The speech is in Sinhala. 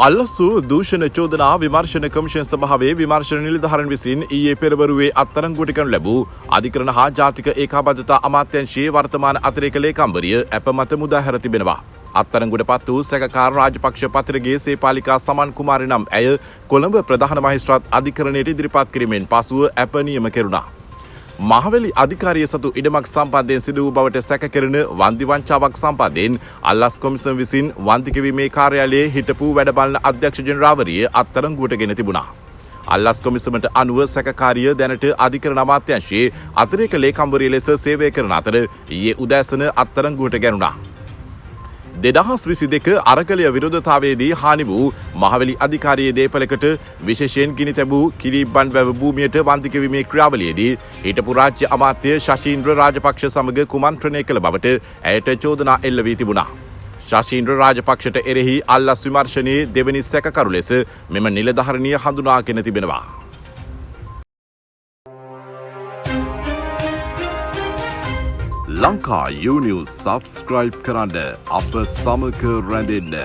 අල්ලස්සු දූෂණ චෝදනා විමර්ශන කොමිෂන් සභාවේ විමර්ශන නිලධාරීන් විසින් ඊයේ පෙරවරුවේ අත්අඩංගුවට ගනු ලැබූ අධිකරණ හා ජාතික ඒකාබද්ධතා අමාත්‍යංශයේ වර්තමාන අතිරේක ලේකම්වරිය ඇප මත මුදා හැර තිබෙනවා. අත්අඩංගුවට පත් වූ සැකකාර රාජපක්ෂ පතිරගේ සේපාලිකා සමන් කුමාරි නම් ඇය කොළඹ ප්‍රධාන මහේස්ත්‍රාත් අධිකරණයට ඉදිරිපත් කිරීමෙන් පසුව ඇප නියම කෙරුණා. මහවැලි අධිකාරිය සතු ඉඩමක් සම්බන්ධයෙන් සිදු වූ බවට සැක කෙරෙන වන්දි වංචාවක් සම්බන්ධයෙන් අල්ලස් කොමිසම විසින් වන්දි ගෙවීමේ කාර්යාලයේ හිටපු වැඩ බලන අධ්‍යක්ෂ ජෙනරාවරිය අත්අඩංගුවට ගෙන තිබුණා. අල්ලස් කොමිසමට අනුව සැකකාරිය දැනට අධිකරණ අමාත්‍යංශයේ අතිරේක ලේකම්වරිය ලෙස සේවය කරන අතර ඊයේ උදෑසන අත්අඩංගුවට ගැනුණා. 2022 අරගලය විරෝධතාවයේදී හානි වූ මහවැලි අධිකාරියේ දේපලකට, විශේෂයෙන් ගිනි තැබූ කිරිබන් වැව භූමියට වන්දි ගෙවීමේ ක්‍රියාවලියේදී හිටපු රාජ්‍ය අමාත්‍ය ශශීන්ද්‍ර රාජපක්ෂ සමග කුමන්ත්‍රණය කළ බවට ඇයට චෝදනා එල්ල වී තිබුණා. ශශීන්ද්‍ර රාජපක්ෂට එරෙහි අල්ලස් විමර්ශනයේ දෙවැනි සැකකරු ලෙස මෙම නිලධාරිනිය හඳුනාගෙන තිබෙනවා. ලංකා යූනිවුස් සබස්ක්‍රයිබ් කරන්න අප සමග රැඳෙන්න.